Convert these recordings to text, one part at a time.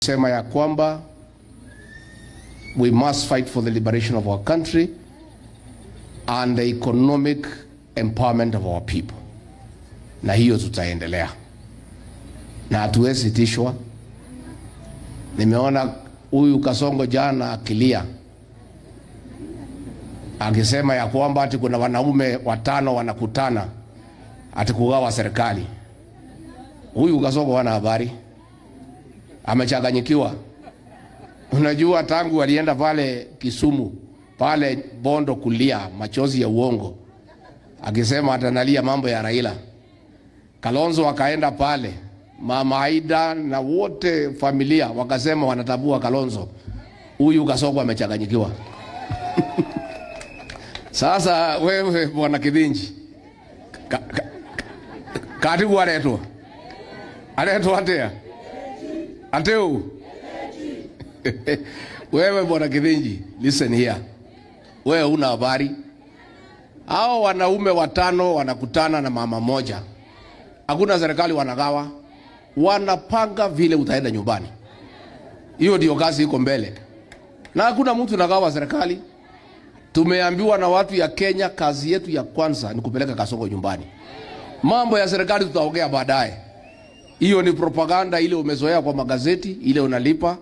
Sema ya kwamba we must fight for the liberation of our country and the economic empowerment of our people, na hiyo tutaendelea na hatuwezi tishwa. Nimeona huyu Kasongo jana akilia akisema ya kwamba ati kuna wanaume watano wanakutana ati kugawa serikali. Huyu Kasongo hana habari, amechanganyikiwa. Unajua, tangu alienda pale Kisumu pale Bondo kulia machozi ya uongo akisema atanalia mambo ya Raila. Kalonzo akaenda pale, Mama Aida na wote familia wakasema wanatabua Kalonzo. Huyu Kasongo amechanganyikiwa. Sasa wewe bwana Kithinji, katibu aretwo aretwo atia ateu wewe bwana Kithinji, listen here, wewe una habari. Hao wanaume watano wanakutana na mama moja, hakuna serikali wanagawa, wanapanga vile utaenda nyumbani. Hiyo ndio kazi iko mbele, na hakuna mtu nagawa serikali. Tumeambiwa na watu ya Kenya, kazi yetu ya kwanza ni kupeleka Kasongo nyumbani. Mambo ya serikali tutaongea baadaye. Hiyo ni propaganda ile umezoea kwa magazeti, ile unalipa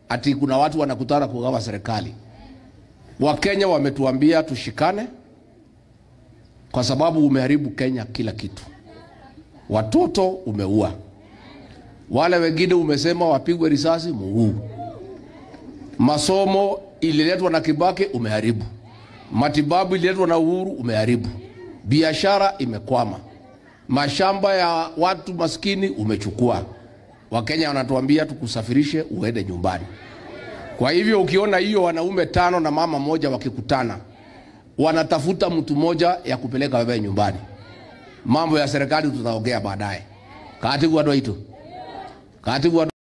ati kuna watu wanakutana kugawa serikali. Wakenya wametuambia tushikane, kwa sababu umeharibu Kenya kila kitu. Watoto umeua, wale wengine umesema wapigwe risasi mguu. Masomo ililetwa na Kibaki umeharibu, matibabu ililetwa na Uhuru umeharibu, biashara imekwama, mashamba ya watu maskini umechukua. Wakenya wanatuambia tukusafirishe uende nyumbani. Kwa hivyo ukiona hiyo wanaume tano na mama moja wakikutana, wanatafuta mtu moja ya kupeleka wewe nyumbani. Mambo ya serikali tutaongea baadaye. Katibu wa itu. Katibu wa